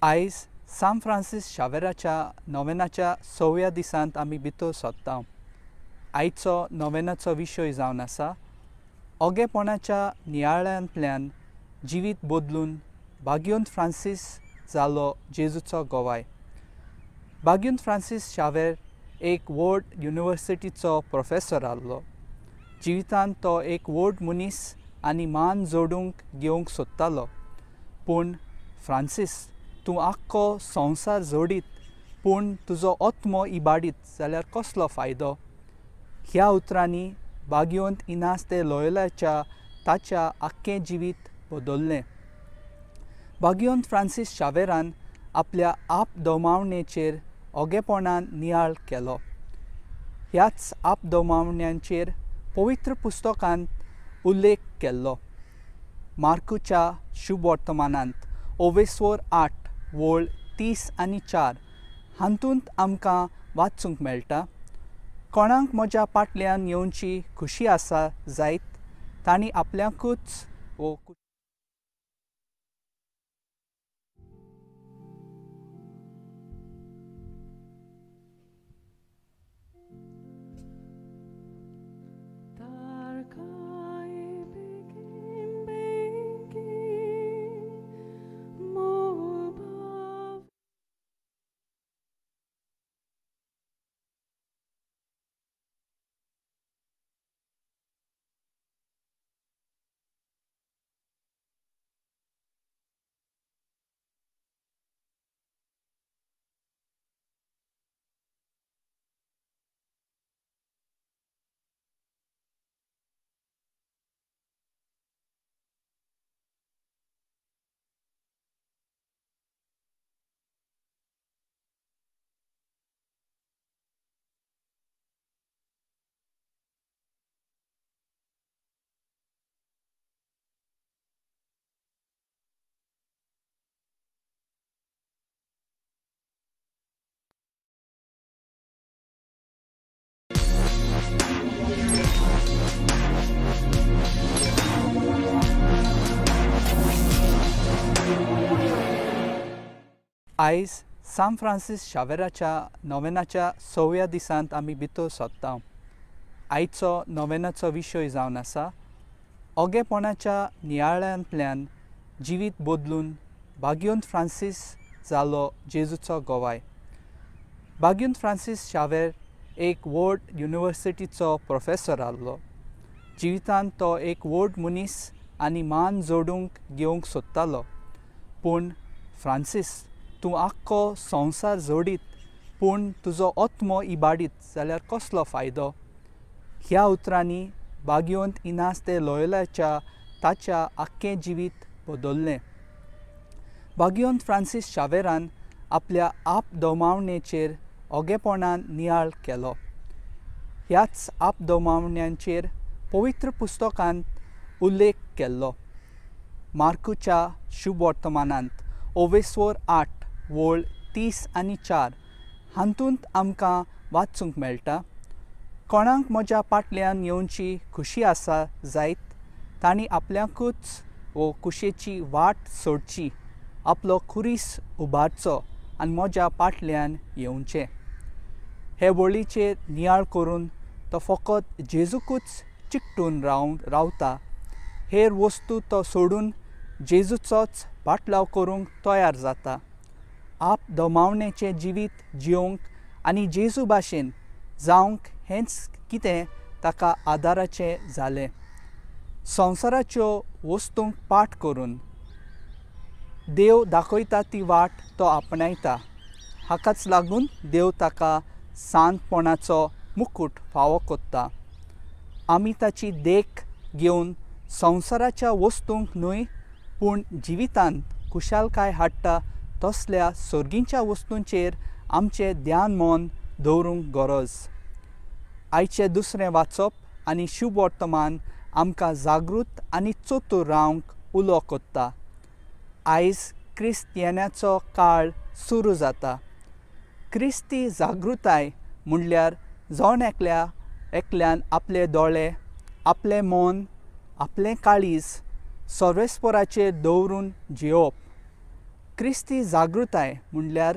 आयज सांत फ्रांसीस शावेराच्या नोवेनाच्या सव्या दिसांत आमी भितर सोदता। आयचो नोवेनाचो विशय जावन आसा ओगेपणाच्या नियाळांतल्यान जिवीत बदलून भाग्यवंत फ्रांसीस जालो जेजूचो गवाय। भाग्यवंत फ्रांसीस शावेर एक व्हड युनिवर्सिटीचो प्रोफेसर आहलो। जिवितांत तो एक व्हड मनीस आनी मान जोडूंक घेवंक सोदतालो। पूण फ्रांसीस, तूं आख्खो संवसार जोडीत पूण तुजो आत्मो इबाडीत जाल्यार कसलो फायदो? ह्या उतरांनी भाग्यवंत इनास दे लोयोलाच्या ताच्या आख्खें जिवीत बदल्लें। भाग्यवंत फ्रांसीस शावेरान आपल्या आपदोमावणेचेर ओगेपणान नियाळ केलो। ह्याच आपदोमावण्यांचेर पवित्र पुस्तकांत उल्लेख केल्लो। मार्कूच्या शुभवर्तमानांत ओवेस्वर 8 वळ 30 आनी 4 हातूंत आमकां वाचूंक मेळटा, कोणाक म्हज्या पाटल्यान येवची खुशी आसा जायत तांणी आपल्याकूच वो आयज सांत फ्रांसीस शावेराच्या नोवेनाच्या सव्या दिसांत आमी भितर सोदता। आयचो नोवेनाचो विशय जावन आसा ओगेपणाच्या नियाळांतल्यान जिवीत बदलून भाग्यवंत फ्रांसीस जालो जेजूचो गवाय। भाग्यवंत फ्रांसीस शावेर एक व्हड युनिवर्सिटीचो प्रोफेसर आहलो। जिवितांत तो एक व्हड मनीस आनी मान जोडूंक घेवंक सोदतालो। पूण फ्रांसीस, तूं आख्खो संवसार जोडीत पूण तुजो आत्मो इबाडीत जाल्यार कसलो फायदो? ह्या उतरांनी भाग्यवंत इनास दे लोयोलाच्या ताच्या आख्खें जिवीत बदल्लें। भाग्यवंत फ्रांसीस शावेरान आपल्या आपदोमावणेचेर ओगेपणान नियाळ केलो। ह्याच आपदोमावण्यांचेर पवित्र पुस्तकांत उल्लेख केल्लो। मार्कूच्या शुभवर्तमानांत ओवेस्वर 8 वळ 30 आनी 4 हातूंत आमकां वाचूंक मेळटा, कोणाक म्हज्या पाटल्यान येवची खुशी आसा जायत तांणी आपल्याकूच वो खुशेची वाट सोडची, आपलो खुरीस उबारचो आनी म्हज्या पाटल्यान येवचें। हे वळीचेर नियाळ करून तो फकत जेजूकूच चिकटून रावता, हेर वस्तू तो सोडून जेजूचोच पाटलाव करूंक तयार जाता। आप दमावणेचें जिवीत जियोंक आनी जेजू भाशेन जावंक हेंच कितें ताका आदाराचें जालें। संवसाराच्यो वस्तूंक पाठ करून देव दाखयता ती वाट तो आपणायता। हाकाच लागून देव ताका सांतपणाचो मुकूट फावो कोत्ता। आमी ताची देख घेवन संवसाराच्या वस्तूंक न्हय पूण जिवितांत खुशालकाय हाडटा तसल्या सर्गींच्या वस्तूंचेर आमचें ध्यान मन दवरूंक गरज। आयचें दुसरें वाचप आनी शुभवर्तमान आमकां जागृत आनी चतूर रावंक उलो कोत्ता। आयज क्रिस्त येण्याचो काळ सुरू जाता। क्रिस्ती जागृताय म्हणल्यार जण एकल्या एकल्यान आपले दोळे, आपलें मन, आपलें काळीज सर्वेस्पराचेर दवरून जियोवप। क्रिस्ती जागृताय म्हणल्यार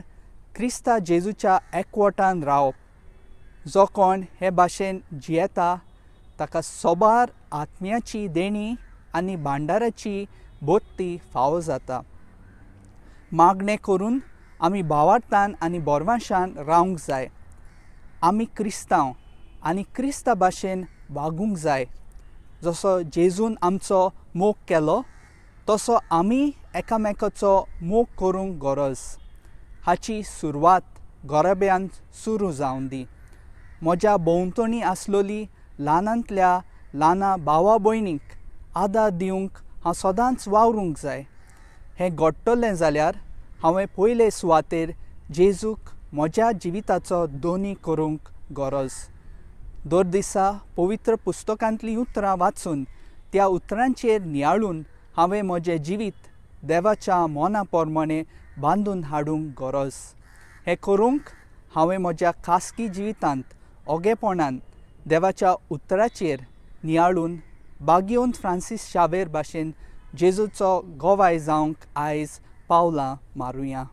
क्रिस्ता जेजूच्या एकवटान रावप. जो कोण हे भाशेन जियेता ताका सोबार आत्म्याची देणी आनी भांडाराची भरती फावो जाता. मागणें करून आमी भावार्थान आनी बोरवांशान रावंक जाय. आमी क्रिस्तांव आनी क्रिस्ता भाशेन वागूंक जाय. जसो जेजून आमचो मोग केलो तसो आमी एकामेकाचो मोग करूंक गरज. हाची सुरवात घराब्यांत सुरू जावन दी. म्हज्या भोंवतणी आसलोली ल्हानांतल्या ल्हाना भावा भयणीक आदार दिवंक हांव सदांच वावरूंक जाय. हें घडटलें जाल्यार हांवें पयले सुवातेर जेजूक म्हज्या जिविताचो धनी करूंक गरज. दर दिसा पवित्र पुस्तकांतलीं उतरां वाचून त्या उतरांचेर नियाळून हांवें म्हजें जिवीत देवाच्या मना प्रमाणें बांदून हाडूंक गरज. हें करूंक हांवें म्हज्या खासगी जिवितांत ओगेपणान देवाच्या उतराचेर नियाळून बागियोन फ्रांसीस शावेर भाशेन जेजूचो गवाय जावंक आयज पावलां मारुया.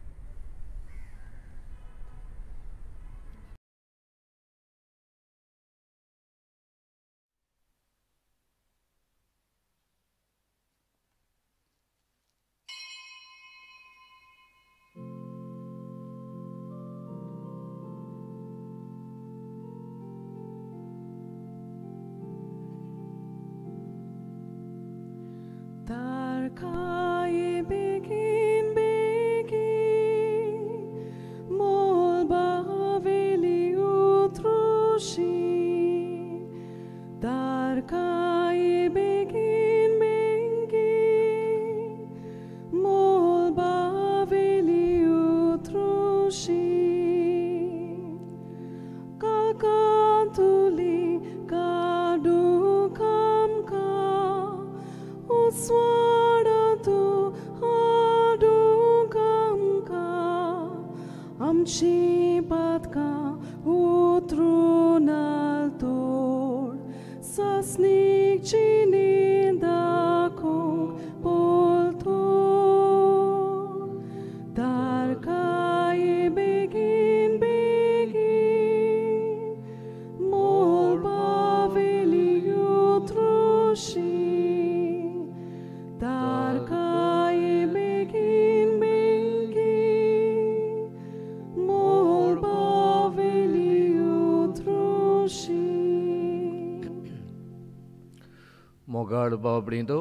मोगाळ बाबडींदो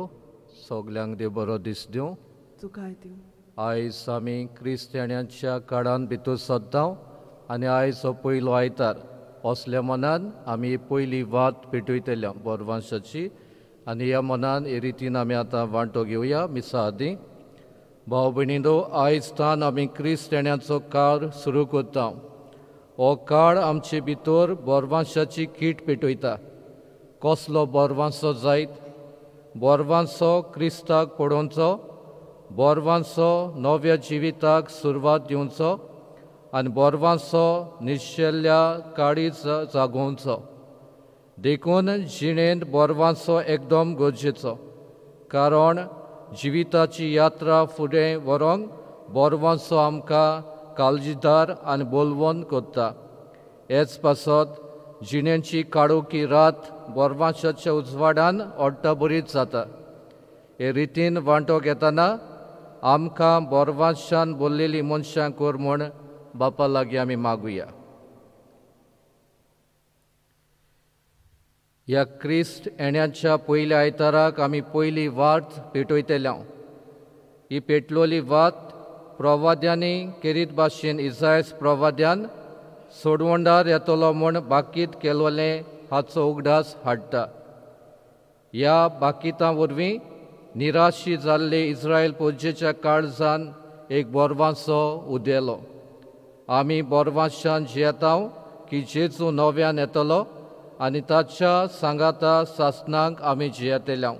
सगल्यांक देव बरो दीस दिवं. तुकाय दिवं. आयज आमी क्रिस्त्याण्यांच्या काळान भितर सद्दां आनी आयज हो पयलो आयतार. असल्या मनान आमी पयली वात पेटयतल्या बोरवांशाची आनी ह्या मनान हे रितीन आमी आतां वांटो घेवया मिसा आदीं. भाव भयणींदो, आयज तान आमी क्रिस्त्याण्यांचो काळ सुरू करता. हो काळ आमचे भितर बोरवांशाची कीट पेटयता. कसलो बोरवांसो जायत? बोरवांसो क्रिस्ताक पळोवचो, बोरवांसो नव्या जिविताक सुरवात दिवचो आनी बोरवांसो निशेल्ल्या काळीज जागोवचो. देखून जिणेंत बोरवांसो एकदम गरजेचो, कारण जिविताची यात्रा फुडें व्हरूंक बोरवांसो आमकां काळजीदार आनी बोलवण करता. हेच पासत जिणेची काळोखी रात बोरवांशाच्या उजवाडान ओडटाबरीत जाता. हे रितीन वांटो घेतना आमकां बोरवांशान बोल्लेली मनशां कर म्हूण बापा लागीं आमी मागुया. ह्या क्रिस्त येण्याच्या पयल्या आयताराक आमी पयली वात पेटयतल्या. ही पेटलोली वात प्रवाद्यांनी केरीत भाशेन इजायस प्रवाद्यान सोडवंडार येतलो म्हूण बाकीत केलोलें हाचो उगडास हाडटा. ह्या बाकितां वरवीं निराशी जाल्ले इस्रायल पुजेच्या काळजान एक बोरवांसो उदेलो. आमी बोरवांशान जियेता की जेजू नव्यान येतलो आनी ताच्या सांगाता सासणाक आमी जियेतल्या.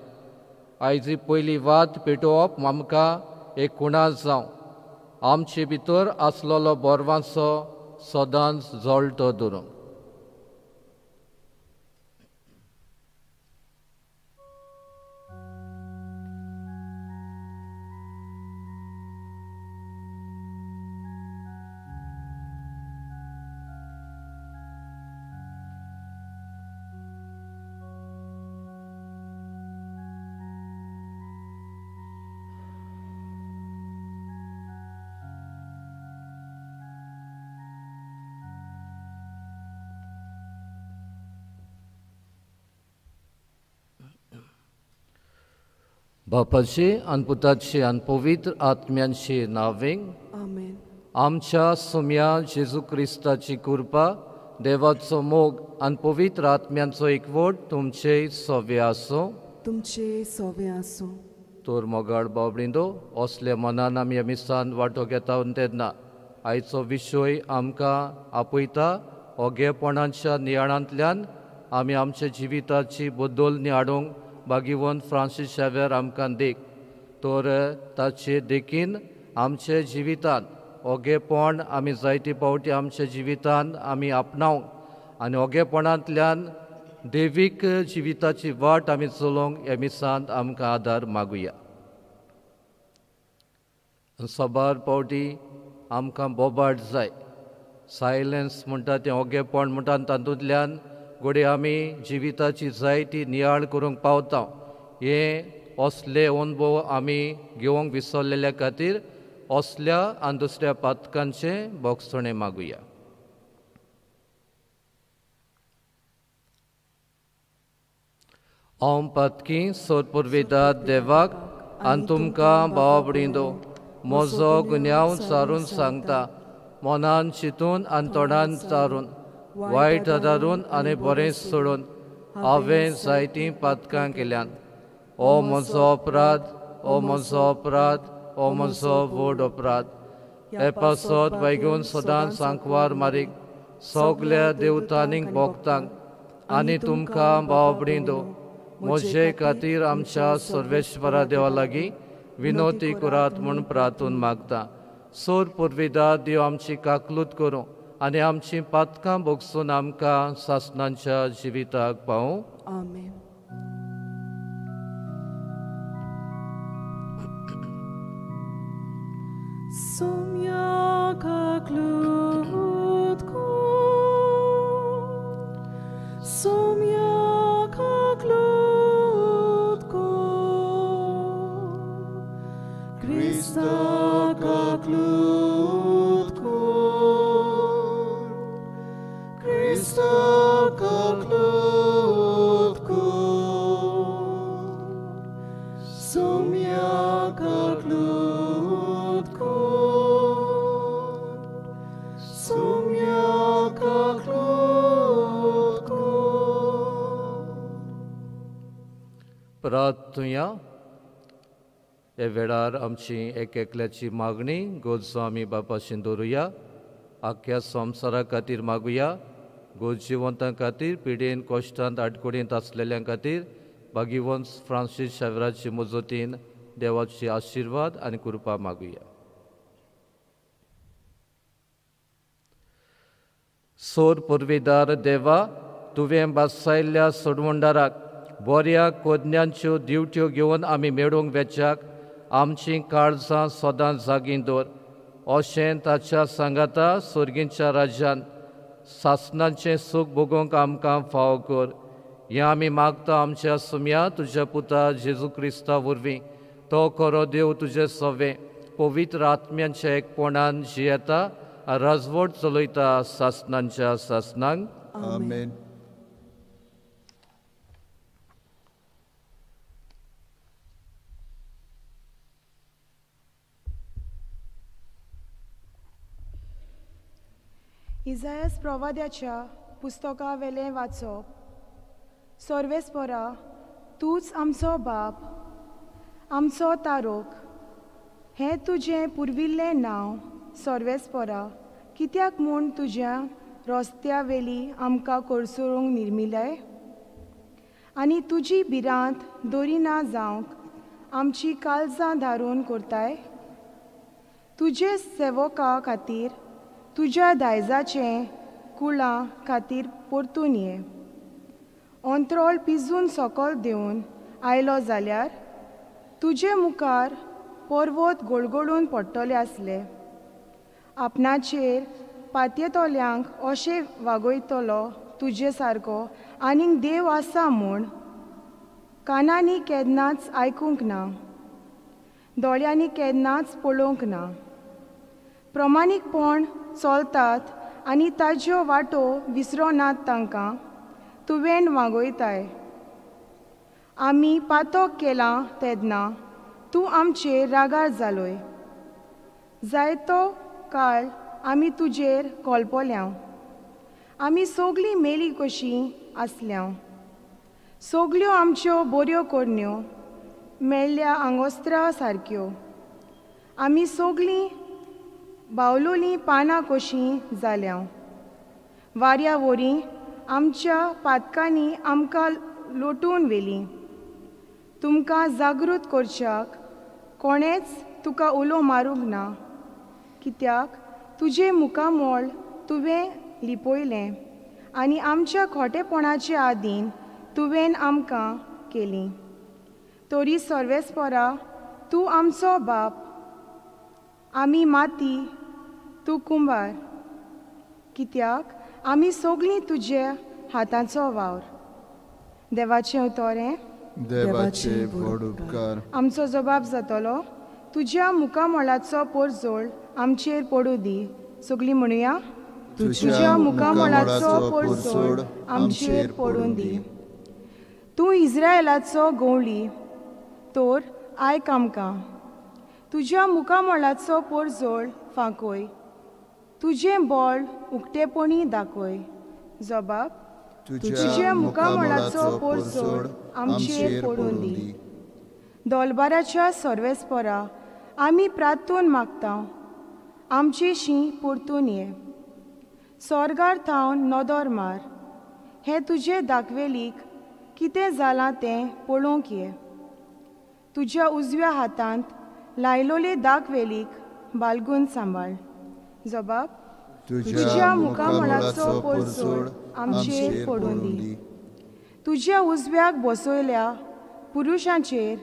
आयज ही पयली वात पेटोवप आमकां एक कुणास जावं. आमचे भितर आसलेलो बोरवांसो सदांच जळटो दवरूंक. बापाची आनी पुताची आनी पवित्र आत्म्यांची नांवें आमेन. आमच्या सोम्या जेजू क्रिस्ताची कृपा, देवाचो मोग आनी पवित्र आत्म्यांचो एकवट तुमचे सोवे आसूं. तुमचे सोवे आसूं. तर मोगाळ बाबडिंदो, असल्या मनान आमी ह्या मिसान वांटो घेता तेन्ना आयचो विशय आमकां आपयता. ओगेपणाच्या नियाळांतल्यान आमी आमच्या जिविताची बदलणी हाडूंक भाग्यवंत फ्रांसीस शाव्यर आमकां देख. तर ताचे देखीन आमच्या जिवितांत ओगेपण आमी जायते फावटी आमच्या जिवितांत आमी आपणावंक आनी ओगेपणांतल्यान देवीक जिविताची वाट आमी चलोवंक ह्या मिसांत आमकां आदार मागुया. साबार फावटी आमकां बोबाट जाय, सायलन्स म्हणटा तें ओगेपण म्हणटा, तातूंतल्यान घडये आमी जिविताची जायती नियाळ करूंक पावता. हे असले अनुभव आमी घेवंक विसरलेल्या खातीर असल्या आनी दुसऱ्या पातकांचें बोगसणें मागुया. हांव पातकी सोदपुर्विदा देवाक आनी तुमकां भावाबडिंदो म्हजो गुन्यांव सारून सांगता, मनान चिंतून आनी तोंडान चारून, वायट आदारून आनी बरें सोडून हांवें जायतीं पातकां केल्यान. ओ म्हजो अपराध, ओ म्हजो अपराध, ओ म्हजो व्हड अपराध. हे पासत बेगून सदांच सांकवार मारीक सगल्या देवतांनीक भोगतांक आनी तुमकां भावबडिंदो म्हजे खातीर आमच्या सर्वेश्वरा देवा लागीं विनोती करात म्हूण प्रार्थून मागता. सोर पुर्विदा देव आमची काकलूत करूं आनी आमची पातकां भोगसून आमकां सासणांच्या जिविताक पावूं. आमेन. Somia kaklutko, somia kaklutko, Krista kaklutko, Krista kaklutko, somia kaklutko, somia kaklutko. प्रार्थुया. हे वेळार आमची एक एकल्याची मागणी गोजो आमी बापाशी दवरुया. आख्या संवसारा खातीर मागुया, गोजिवंतां खातीर, पिडेन कश्टांत आडकुडींत आसलेल्यां खातीर भाग्यवंत फ्रांसीस शाव्यराची मजतीन देवाची आशिर्वाद आनी कृपा मागुया. सोर पुर्विदार देवा, तुवें बासायल्ल्या सोडवंडाराक बऱ्या कोदन्यांच्यो दिवट्यो घेवन आमी मेळूंक वेच्याक आमचीं काळजां सदांच जागीं दवर. अशें ताच्या सांगाता सर्गींच्या राज्यान सासणाचें सूख भोगोवंक आमकां फावो कर. हें आमी मागता आमच्या सुम्या तुज्या पुता जेजू क्रिस्ता वरवीं. तो खरो देव तुजें सवें पवित्र आत्म्यांच्या एकपणान जियेता राजवट चलयता सासणांच्या सासणांक. आमेन. इजायस प्रवाद्याच्या पुस्तकावेलें वाचप. सर्वेस्परा, तूंच आमचो बाप, आमचो तारोक. हें तुजें पुर्विल्लें नांव सर्वेस्परा, कित्याक म्हूण तुज्या रस्त्यावेली आमकां कोळसोरूंक निर्मिलें आनी तुजी भिरांत दरिना जावंक आमची काळजां धारून करताय? तुजे सेवका खातीर, तुज्या दायजाचें कुळां खातीर परतून ये. अंत्रोळ पिजून सकल देवन आयलो जाल्यार तुजे मुखार पर्वत गोळगोळून पडटले आसले. आपणाचेर पातयेतल्यांक अशें वागयतलो तुजे सारको आनीक देव आसा म्हूण कानांनी केन्नाच आयकूंक ना, दोळ्यांनी केन्नाच पळोवंक ना. प्रमाणीकपण चलतात आनी ताज्यो वाटो विसरोनात तांकां तुवें वागयताय. आमी पातक केलां तेन्ना तूं आमचेर रागार जालोय. जायतो काळ आमी तुजेर कोलपोल्या. आमी सगळीं मेली कशीं आसल्या. सगल्यो आमच्यो बऱ्यो करण्यो मेळ्ळ्या आंगोस्त्रा सारक्यो. आमी सगळीं बावलोलीं पानां कशीं जाल्या. वाऱ्या वरी आमच्या पातकांनी आमकां लोटून व्हेलीं. तुमकां जागृत करच्याक कोणेंच तुका उलो मारूंक ना, कित्याक तुजें मुखामळ तुवें लिपयलें आनी आमच्या खोटेपणाचे आदीन तुवें आमकां केली. तरी सर्वेस्परा तूं आमचो बाप, आमी माती, तूं कुंभार, कित्याक आमी सगळीं तुज्या हाताचो वावर. देवाचें उतोरें. देवाचे व्हड उपकार. आमचो जबाब जातलो, तुज्या मुखामळाचो पोरजोळ आमचेर पडूं दी. सगळीं म्हणुया, तुज्या मुखामळाचो पोरजोळ आमचेर पडूं दी. तूं इस्रायलाचो गवळी तर आयक आमकां. तुज्या मुखामळाचो पोरजोळ फांकय, तुजें बळ उक्तेपणी दाखय. जबाब, तुज्या मुखामळाचो पोरजोळ आमचेर पडूं दी. दोलबाराच्या सर्वेस्परा आमी प्रार्थून मागता, आमचेशी परतून ये. स्वर्गार थावन नदर मार, हें तुजे दाखवेलीक कितें जालां तें पळोवंक ये. तुज्या उजव्या हातांत लायलोले दाखवेलीक बालगून सांबाळ. जबाब, तुज्या मुखामळाचो पोरजोळ आमचेर पडूं दी. तुज्या उजव्याक बसयल्या पुरुशांचेर,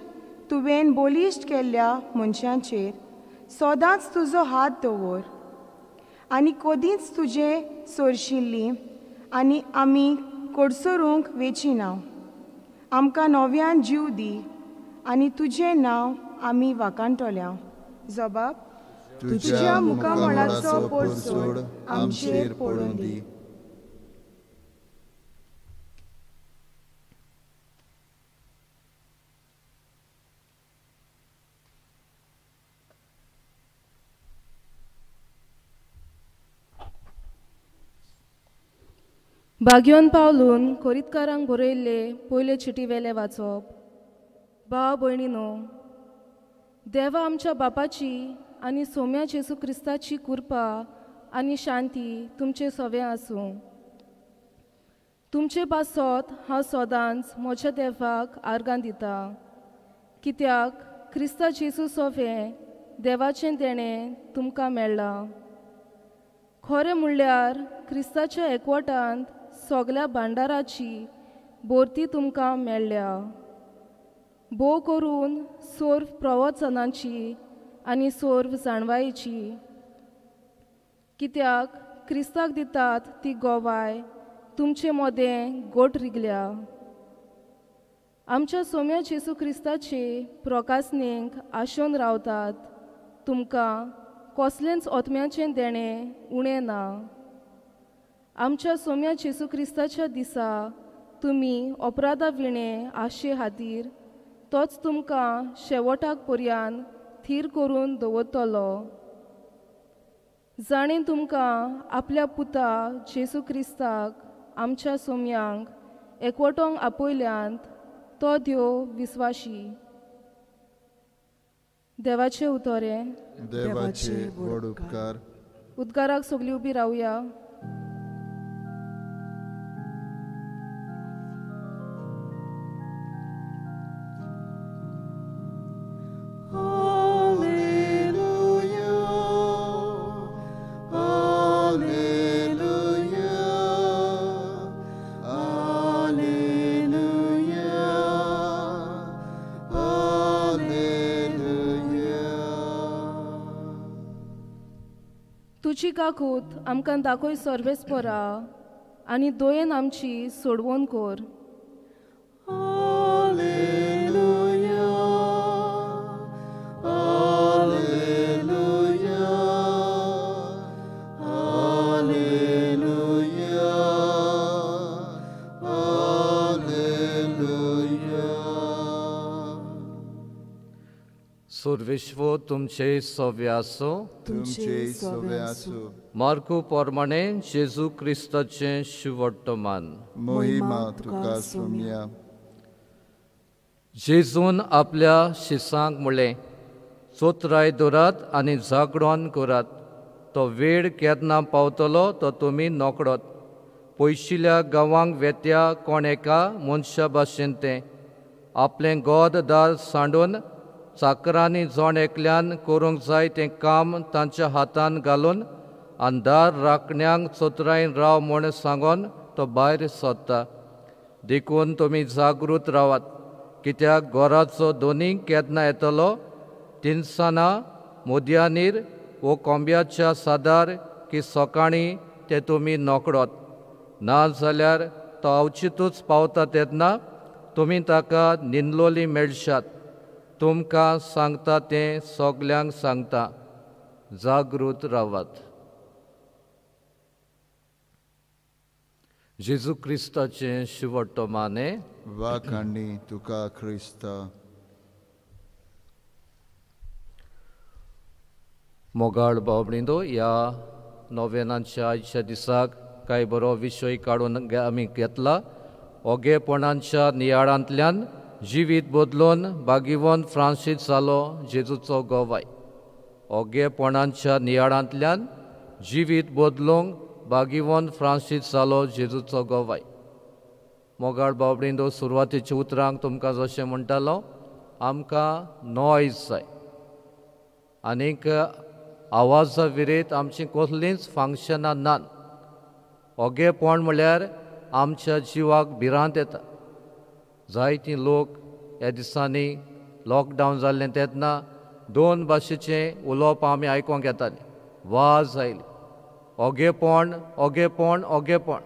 तुवें बलिश्ट केल्ल्या मनशांचेर सदांच तुजो हात दवर आनी कदींच तुजें सोरशिल्ली आनी आमी कडसरूंक वेची ना. आमकां नव्यान जीव दी आनी तुजें नांव आमी वाखाणटल्या. जबाब, तुज्या मुखामळाचो पोरजोळ आमचेर पडूं दी. बाग्योन पावलून कोरीतकारांक बरयल्ले पयले चिटी वेले वाचप. भाव भयणीनो, देवा आमच्या बापाची आनी सोम्या जेजू क्रिस्ताची कृपा आनी शांती तुमचे सवे आसूं. तुमचे पासत हांव सदांच म्हज्या देवाक आर्गां दिता, कित्याक क्रिस्ता जेजू सोवे देवाचें देणें तुमकां मेळ्ळां. खरें म्हणल्यार क्रिस्ताच्या एकवटांत सगल्या भांडाराची भरती तुमकां मेळ्ळ्या. भोव करून सर्व प्रवचनांची आनी सर्व जाणवायेची, कित्याक क्रिस्ताक दितात ती गोवाय तुमचे मदें गोट रिगल्या. आमच्या सोम्या जेजू क्रिस्ताचे प्रकासनेक आशोन रावतात तुमकां कसलेंच आत्म्याचें देणें उणें ना. आमच्या सोम्या जेजू क्रिस्ताच्या दिसा तुमी अपराधा विणें आशे खातीर तोच तुमकां शेवटाक पर्यान थीर करून दवरतलो. जाणें तुमकां आपल्या पुता जेजू क्रिस्ताक आमच्या सोम्यांक एकवटोंक आपयल्यांत तो देव विस्वाशी. देवाचे उतोरें. देवाचे व्हड उपकार. उद्गाराक सगळीं उबी रावया. तुजी काकूत आमकां दाखय सर्वेस्परा आनी दोयेन आमची सोडवण कर. Alleluia, alleluia, alleluia, alleluia. Sarveshwar तुमचे सवे आसूं. तुमचे सवे आसूं. मार्कू प्रमाणे जेजू क्रिस्ताचें शिवट्टमान. मोहिमा तुका सोम्या. जेजून आपल्या शिसांक म्हणलें, चोत्राय दवरात आनी जागरण करात. तो वेळ केन्ना पावतलो तो तुमी नकळत. पयशिल्या गांवांक वेत्या कोण एका मनशा भाशेन तें आपलें गोद दार सांडून चाकरांनी जण एकल्यान करूंक जाय तें काम तांच्या हातान घालून आनी दार राखण्यांक चतुरायेन राव म्हूण सांगून तो भायर सोदता. देखून तुमी जागृत रावात, कित्याक घराचो दोनी केन्ना येतलो तिनसाना मोदयानीर वो कोंब्याच्या सादार की सकाळीं तें तुमी नकळत. ना जाल्यार तो अवचितूच पावता तेन्ना तुमी ताका न्हिदलोली मेळशात. तुमकां सांगता तें सगल्यांक सांगता, जागृत रावात. जेजू क्रिस्ताचें शिवट्टो माने. वाखाणी तुका क्रिस्ता. मोगाळ भाव-भयणींनो, ह्या नोवेनाच्या आयच्या दिसाक कांय बरो विशय काडून आमी घेतला. ओगेपणाच्या नियाळांतल्यान जिवीत बदलून बागिवन फ्रांसीस जालो जेजूचो गवाय. ओगेपणाच्या नियाळांतल्यान जिवीत बदलूंक बागिवन फ्रांसीस जालो जेजूचो गवाय. मोगाळ भाव-भयणींनो, सुरवातेच्या उतरांक तुमकां जशें म्हणटालो, आमकां नॉयज जाय आनीक आवाजा विरयत आमचीं कसलींच फंक्शनां नात. ओगेपण म्हळ्यार आमच्या जिवाक भिरांत येता. जायतीं लोक ह्या दिसांनी लॉकडावन जाल्लें तेन्ना दोन भाशेचें उलोवप आमी आयकोंक येतालीं. वाज आयली, ओगेपण ओगेपण ओगेपण.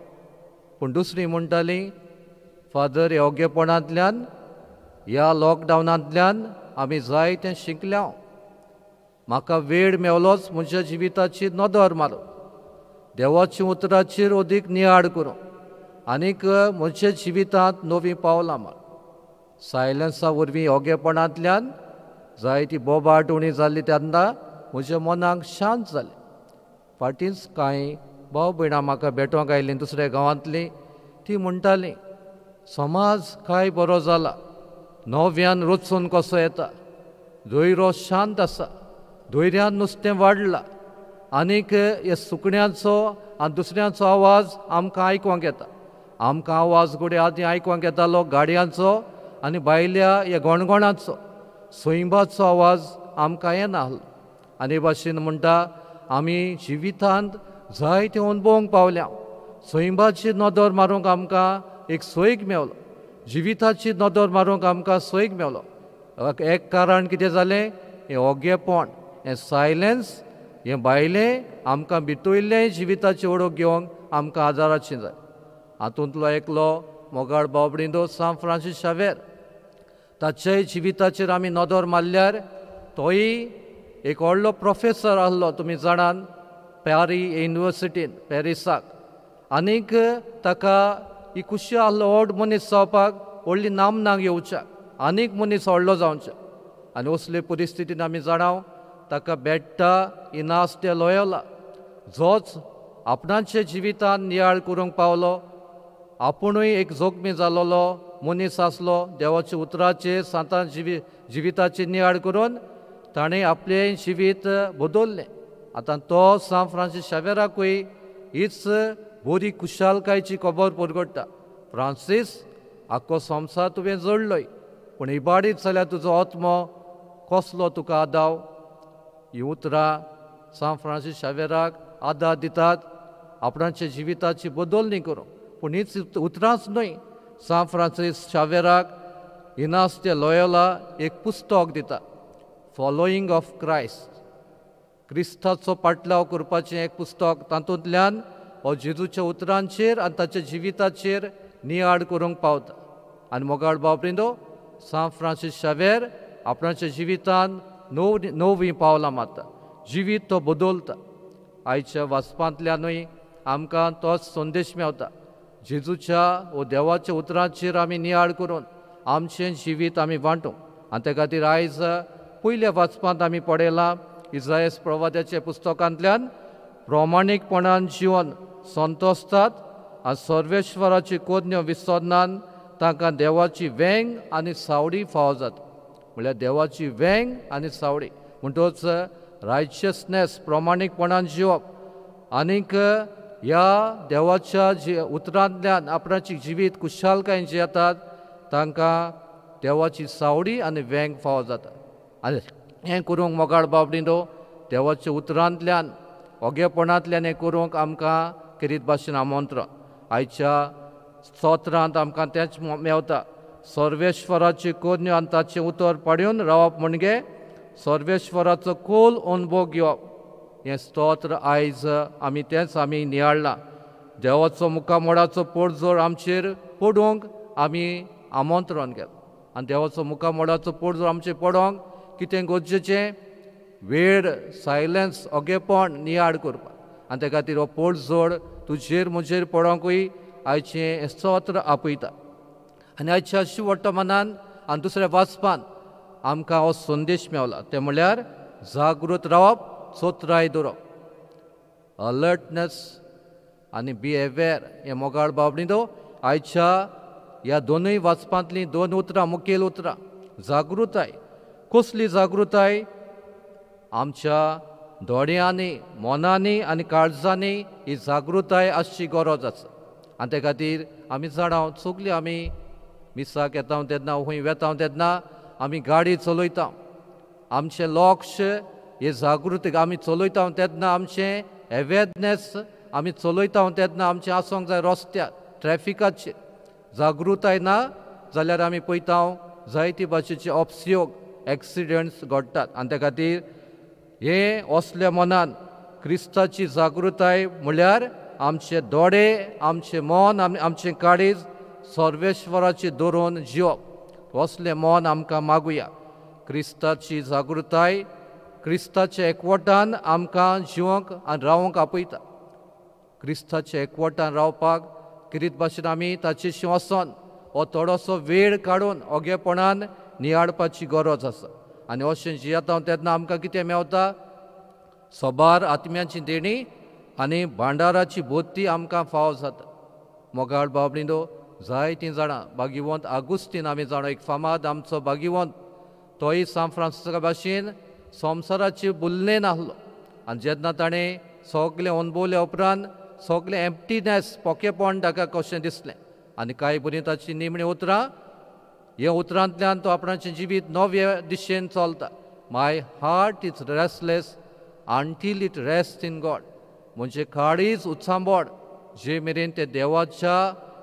पूण दुसरी म्हणटाली, फादर, ह्या ओगेपणांतल्यान ह्या लॉकडावनांतल्यान आमी जायतें शिकल्या. म्हाका वेळ मेवलोच म्हज्या जिविताची नदर मारूं, देवाच्या उतराचेर अदीक नियाळ करूं आनीक म्हज्या जिवितांत नवीं पावलां मार. सायलन्सा वरवीं ओगेपणांतल्यान जायती बोबाट उणी जाल्ली तेन्ना म्हज्या मनाक शांत जालें. फाटींच कांय भाव भयणां म्हाका भेटोंक आयलीं दुसऱ्या गांवांतलीं. ती म्हणटालीं, समाज काय बरो जाला, नव्यान रचून कसो येता, धैरो शांत आसा, धैर्यान नुस्तें वाडलां आनीक ह्या सुकण्यांचो आनी दुसऱ्यांचो आवाज आमकां आयकोंक येता. आमकां आवाज घडये आदीं आयकोंक येतालो गाडयांचो आनी भायल्या ह्या गणगणाचो, सैंबाचो आवाज आमकां येना आसलो. आनी भाशेन म्हणटा, आमी जिवितांत जायते अणभवंक पावल्या. सैंबाची नदर मारूंक आमकां एक सोयीक मेवलो, जिविताची नदर मारूंक आमकां सोयीक मेवलो. एक कारण कितें जालें, हें ओगेपण, हें सायलन्स, हें भायलें आमकां भितरलें जिविताची ओळख घेवंक आमकां आदाराचें जाय. हातूंतलो एकलो मोगाळ भाव-भयणींनो सांत फ्रांसीस शावेर. ताच्याय जिविताचेर आमी नदर मारल्यार तोय एक व्हडलो प्रोफेसर आसलो, तुमी जाणान, पॅरी युनिवर्सिटीन पॅरिसाक. आनीक ताका ही खुशी आसलो व्हड मनीस जावपाक, व्हडली नामनां घेवच्याक, आनीक मनीस व्हडलो जावच्याक. आनी असले परिस्थितीन आमी जाणाव ताका बेट्टा इनास दे लोयोला, जोच आपणाच्या जिवितान नियाळ करूंक पावलो. आपुणूय एक जोखमी जालोलो मनीस आसलो. देवाच्या उतराचेर सांतान जिविताची नियाळ करून ताणें आपलें जिवीत बदललें. आतां तो सांत फ्रांसीस शावेराकूय हीच बरी खुशालकायेची खबर परगट्टा. फ्रांसीस, आख्खो संवसार तुवें जोडलोय, पूण इबाडीत जाल्यार तुजो आत्मो कसलो तुका आदाव. हीं उतरां सांत फ्रांसीस शावेराक आदार दितात आपणाच्या जिविताची बदलणी करूंक. पूण हीच उतरांच न्हय, सांत फ्रांसीस शावेराक इनास दे लोयोला एक पुस्तक दिता, फॉलोईंग ऑफ क्रायस्ट, क्रिस्ताचो पाटलाव करपाचें एक पुस्तक. तातूंतल्यान हो जेजूच्या उतरांचेर आनी ताच्या जिविताचेर नियाळ करूंक पावता. आनी मोगाळ भाव-भयणींनो, सांत फ्रांसीस शावेर आपणाच्या जिवितान नवीं पावलां मारता, जिवीत तो बदलता. आयच्या वाचपांतल्यानूय आमकां तोच संदेश मेवता. जेजूच्या वो देवाच्या उतरांचेर आमी नियाळ करून आमचें जिवीत आमी वांटूंक. आनी ते खातीर आयज पयल्या वाचपांत आमी पळयलां इजायस प्रवाद्याच्या पुस्तकांतल्यान प्रमाणीकपणान जिवन संतोसतात आनी सर्वेश्वराची कोज्ञो विसरनान तांकां देवाची वेंग आनी सावडी फावो जाता. म्हणल्यार देवाची वेंग आनी सावडी म्हणटच रायचियसनेस प्रमाणीकपणान जिवप आनीक ह्या देवाच्या जी उतरांतल्यान आपणाची जिवीत कुशालकायेन जियेतात तांकां देवाची सावडी आनी वेंग फावो जाता. आनी हें करूंक मोगाळ बाबडिनो देवाच्या उतरांतल्यान ओगेपणांतल्यान हें करूंक आमकां केरीत भाशेन आमंत्रण. आयच्या स्तोत्रांत आमकां तेंच मेवता. सर्वेश्वराची कोज्ञो आनी ताचें उतर पाडून रावप म्हणजे सर्वेश्वराचो खोल अनुभव घेवप. हें स्तोत्र आयज आमी तेंच आमी नियाळ्ळां. देवाचो मुखामोडाचो पडझोड आमचेर पडूंक आमी आमंत्रण केलां आनी देवाचो मुखामोडाचो पडझोड आमचेर पडोंक कितें गरजेचें वेळ सायलन्स ओगेपण नियाळ करपाक. आनी ते खातीर हो पडझोड तुजेर म्हजेर पडोंकूय आयचें स्तोत्र आपयता. आनी आयच्या शिववर्तमानान आनी दुसऱ्या वाचपान आमकां हो संदेश मेवला तें म्हणल्यार जागृत रावप, चोत्राय दवरप, अलर्टनेस आनी बी अवेर. हें मोगाळ बाबडिनो आयच्या ह्या दोनूय वाचपांतलीं दोन उतरां मुखेल उतरां. जागृताय, कसली जागृताय? आमच्या दोळ्यांनी, मनांनी आनी काळजांनी ही जागृताय आसची गरज आसा. आनी ते खातीर आमी जाणा सगळीं आमी मिसाक येता तेन्ना खंय वेता तेन्ना आमी गाडी चलयता, आमचें लक्ष हे जागृतीक आमी चलयता तेन्ना आमचें अवेरनेस आमी चलयता तेन्ना आमचें आसूंक जाय रस्त्यार ट्रॅफिकाचेर. जागृताय ना जाल्यार आमी पळयता जायते भाशेचे अपसयोग एक्सिडंट्स घडटात. आनी ते खातीर हे असल्या मनान क्रिस्ताची जागृताय म्हणल्यार आमचे दोळे, आमचें मन, आमचें काळीज सर्वेश्वराचें दवरून जिवप. असलें मन आमकां मागुया. क्रिस्ताची जागृताय क्रिस्ताच्या एकवटान आमकां जिवंक आनी रावंक आपयता. क्रिस्ताच्या एकवटान रावपाक किरीत भाशेन आमी ताचेशी वचोन हो थोडोसो वेळ काडून ओगेपणान नियाळपाची गरज आसा. आनी अशें जियेता तेन्ना आमकां कितें मेवता? सबार आत्म्याची देणी आनी भांडाराची बोती आमकां फावो जाता. मोगाळ बाबडिनो जायतीं जाणां भाग्यवंत आगुस्तीन आमी जाणा एक फामाद आमचो भाग्यवंत, तोय सांत फ्रांसिस्का भाशेन संवसाराची बुल्ले नासलो. आनी जेन्ना ताणें सगळें अणभवल्या उपरांत सगळें एम्प्टीनेस पोकेपण ताका कशें दिसलें आनी कांय बरीं ताची निमणीं उतरां ह्या उतरांतल्यान तो आपणाचें जिवीत नवे दिशेन चलता. My heart is restless until it rest in God. म्हणजे काळीज उत्सांबोड जे मेरेन ते देवाच्या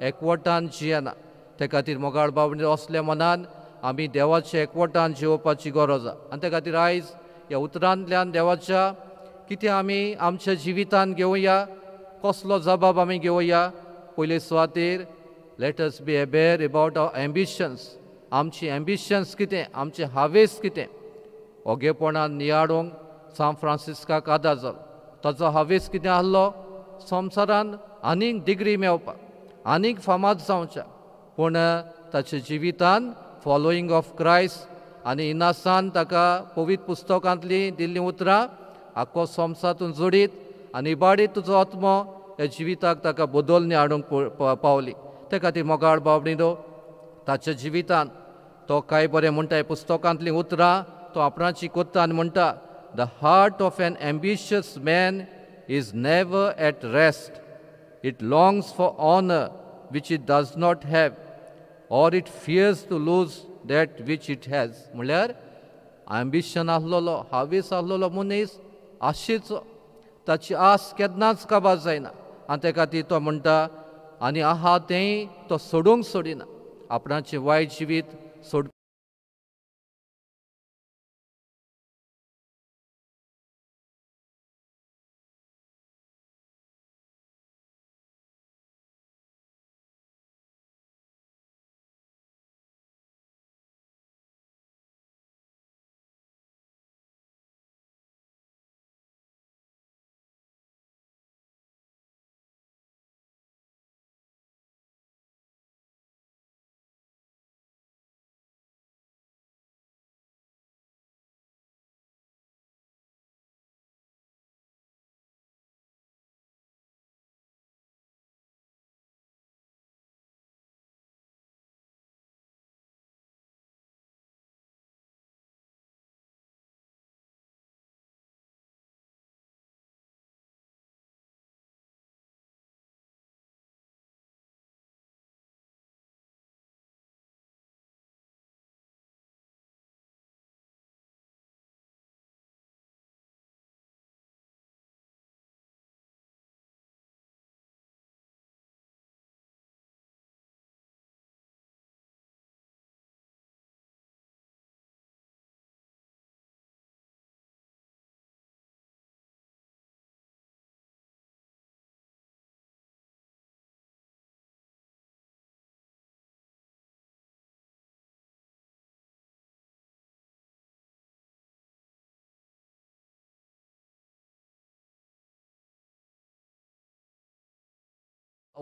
एकवटान जियेना. ते खातीर मोगाळ बाबडी असल्या मनान आमी देवाच्या एकवटान जिवपाची गरज आसा. आनी ते खातीर आयज ह्या उतरांतल्यान देवाच्या कितें आमी आमच्या जिवितान घेवया, कसलो जबाब आमी घेवया. पयले सुवातेर let us be aware about our ambitions. आमची एम्बिशन्स कितें, आमचे हावेस कितें. ओगेपणान नियाळूंक सांत फ्रांसिस्काक आदार जालो. ताचो हावेस कितें आसलो? संवसारान आनीक डिग्री मेळोवपाक, आनीक फामाद जावच्या. पूण ताच्या जिवितान फॉलोईंग ऑफ क्रायस्ट आनी इनासान ताका पवित्र पुस्तकांतलीं दिल्लीं उतरां आख्खो संवसारातून जोडीत आनी इबाडीत तुजो आत्मो ह्या जिविताक ताका बदलणी हाडूंक पावली. ते खातीर मोगाळ बाबडिनो ताच्या जिवितान तो कांय बरें म्हणटा पुस्तकांतलीं उतरां तो आपणाची कोत्ता आनी म्हणटा, the heart of an ambitious man is never at rest. It longs for honour which it does not have or it fears to lose that which it has. म्हणल्यार एम्बिशन आसलेलो, हावेस आसलेलो मनीस आशेचो, ताची आस केन्नाच काबार जायना. आनी ते खातीर तो म्हणटा आनी आहा तेंय तो सोडूंक सोडिना, आपणाचें वायट जिवीत सोड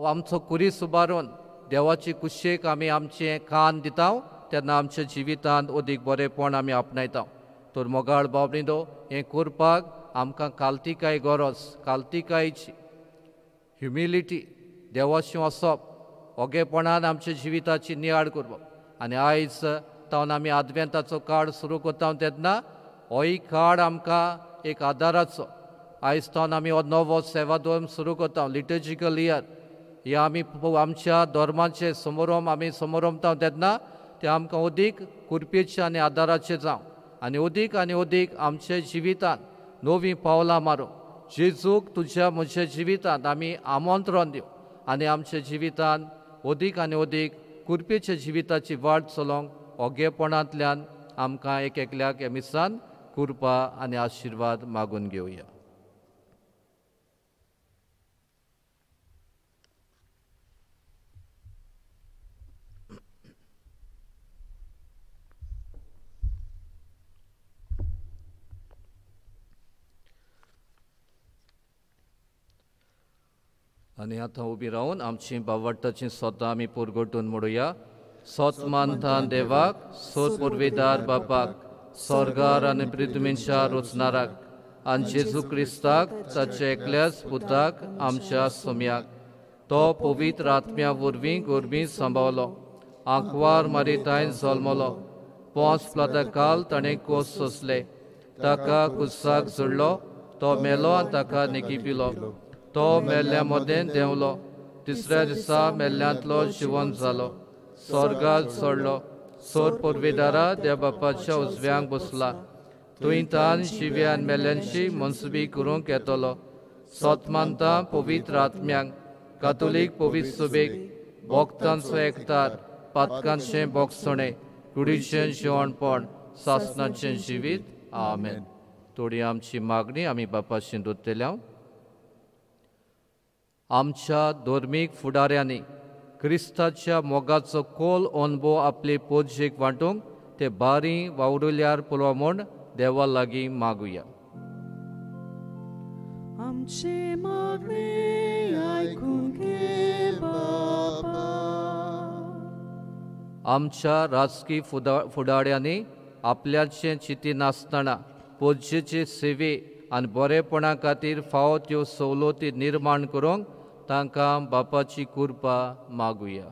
आमचो कुरीस उबारून देवाची कुशेक आमी आमचें कान दिता तेन्ना आमच्या जिवितांत अदीक बरेंपण आमी आपणायता। तर मोगाळ बाबणीदो हें करपाक आमकां कालतिकाय गरज, कालतिकायची ह्युमिलिटी, देवाशी वसप, ओगेपणान आमच्या जिविताची नियाळ करप। आनी आयज तावन आमी आदवेंताचो काळ सुरू करता तेन्ना होय काळ आमकां एक आदाराचो। आयज तावन आमी हो नवो सेवा धर्म सुरू करता, लिटर्जिकल इयर। हे आमी आमच्या धर्माचे समारंभ आमी समारंभता तेन्ना ते आमकां अदीक कुरपेचे आनी आदाराचे जावं आनी अदीक आनी अदीक आमच्या जिवितांत नवीं पावलां मारूं। जेजूक तुज्या म्हज्या जिवितांत आमी आमंत्रण दिवं आनी आमच्या जिवितांत अदीक आनी अदीक कुरपेच्या जिविताची वाट चलोवंक ओगेपणांतल्यान आमकां एक एकल्याक ह्या मिसान कृपा आनी आशिर्वाद मागून घेवया। आनी आतां उबी रावन आमची बावडटाची सोतां आमी पुरगोटून म्हणुया। सोत मानता देवाक, सोत पुर्वेदार बापाक, स्वर्गार आनी पृथ्वीच्या रचणाराक आनी जेजू क्रिस्ताक ताच्या एकल्याच पुताक आमच्या सोम्याक, तो पवित्र आत्म्या वरवीं गोरबी सांबावलो, आंकवार मारितायन जल्मलो, पोंस प्लाता काल ताणें कोस सोंसले, ताका कुसाक जोडलो, तो मेलो आनी ताका निकिपिलो, तो मेल्ल्या मदें देंवलो, तिसऱ्या दिसा मेल्ल्यांतलो जिवन जालो, स्वर्गार चडलो, सोर पुर्वेदारा देव बापाच्या उजव्यांक बसला, थंय तान शिव्यान मेल्ल्यांची मनसुबी करूंक येतलो। सोत मानता पवित्र आत्म्यांक, कातोलीक पवित्र सुबेक, भक्तांचो एकतार, पातकांचें बोगसणें, कुडीचें जिवणपण, सासनाचें जिवीत। आमेन। थोडी आमची मागणी आमी बापाशी दोतल्या। आमच्या धर्मीक फुडाऱ्यांनी क्रिस्ताच्या मोगाचो खोल अणभव आपले पोजयेक वांटूंक ते बारी वावडुल्यार पुरो म्हूण देवा लागीं मागुया। आमचे मागणे आयकून घे बाबा। आमच्या राजकी फुडाऱ्यांनी आपल्याचें चिंती नासतना पोजयेचे सेवे आनी बरेपणा खातीर फावो त्यो सवलती निर्माण करूंक तांकां बापाची कृपा मागुया।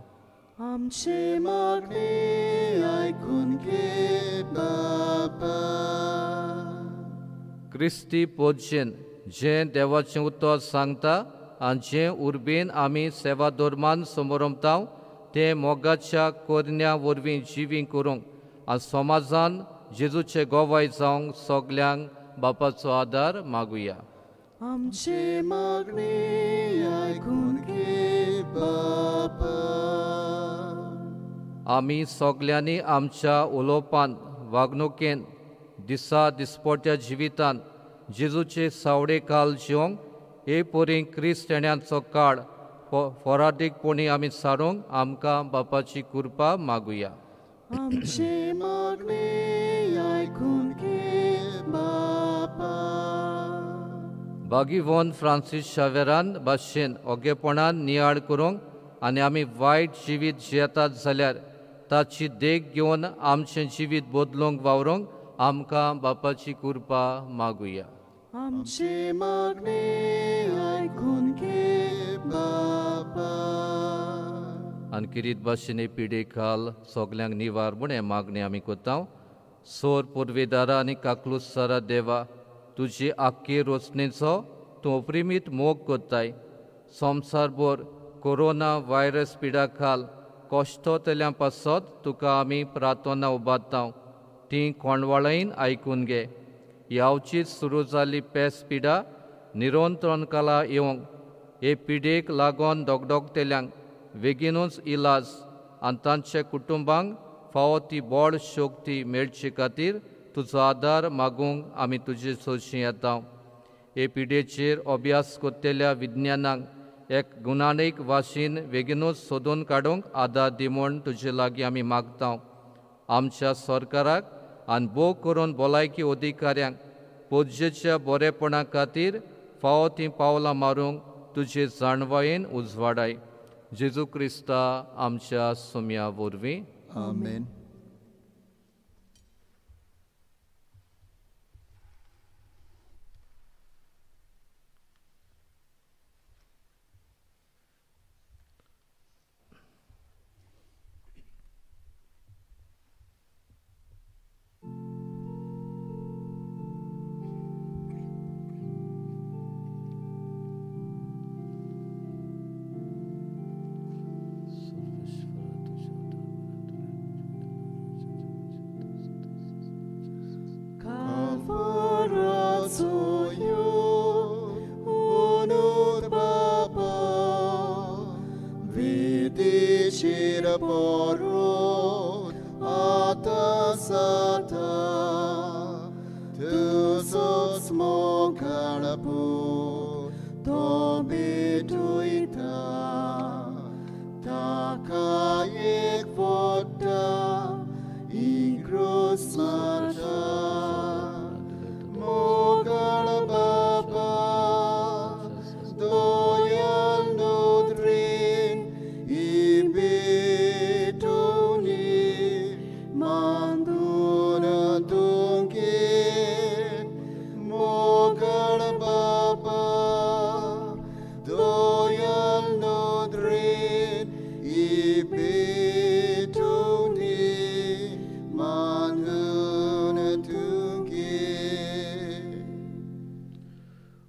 आमचे मागणे आयकून घे बाबा। क्रिस्ती पोजयेन जें देवाचें उतर सांगता आनी जें उर्बेन आमी सेवा धर्मान समरमता तें मोगाच्या कोरण्या वरवीं जिवीं करूंक आनी समाजान जेजूचे गोवाय जावंक सगल्यांक बापाचो आदार मागुया। आमचे मागणे आयकून घे बाबा। आमी सगल्यांनी आमच्या उलोवपान, वागणुकेन, दिसा दिसपट्या जिवितान जेजूचे सावडे काल जिवंक हे परी क्रिस्तेण्यांचो काळ फोरादीकपणी आमी सारूंक आमकां बापाची कृपा मागुया। आमचे मागणे आयकून घे बाबा। बागीवोन फ्रांसीस शावेरान भाशेन ओगेपणान नियाळ करूंक आनी आमी वायट जिवीत जियेतात जाल्यार ताची देख घेवन आमचें जिवीत बदलूंक वावरूंक आमकां बापाची कृपा मागुया। आमचे मागणे आयकून घे बाबा। आनी किरीत भाशेन पिडे खाल सगल्यांक निवार म्हूण हें मागणें आमी करता। सोर पुर्वेदारा आनी काकलुसारा देवा, तुजी आख्खी रचणेचो तूं अपरिमीत मोग करताय। संवसारभर कोरोना व्हायरस पिडा खाल कश्टतल्या पासत तुका आमी प्रार्थना उबारता, ती कोंडवाळायन आयकून घे। यावचीच सुरू जाल्ली पेस पिडा निरंतरण काला येवंक हे पिडेक लागून दोगदोगतेल्यांक बेगीनूच इलाज आनी तांच्या कुटुंबांक फावो ती बळ शक्ती मेळचे खातीर तुजो आदार मागूंक आमी तुजे सोशी येता। हे पिडेचेर अभ्यास करतल्या विज्ञानांक एक गुणानीक वाशीन बेगीनूच सोदून काडूंक आदार दी म्हूण तुजे लागीं आमी मागता। आमच्या सरकाराक आनी भोव करून भलायकी अधिकाऱ्यांक पोजयेच्या बरेपणा खातीर फावो तीं पावलां मारूंक तुजे जाणवायेन उजवाडाय। जेजू क्रिस्ता आमच्या सोम्या वरवीं. आमेन.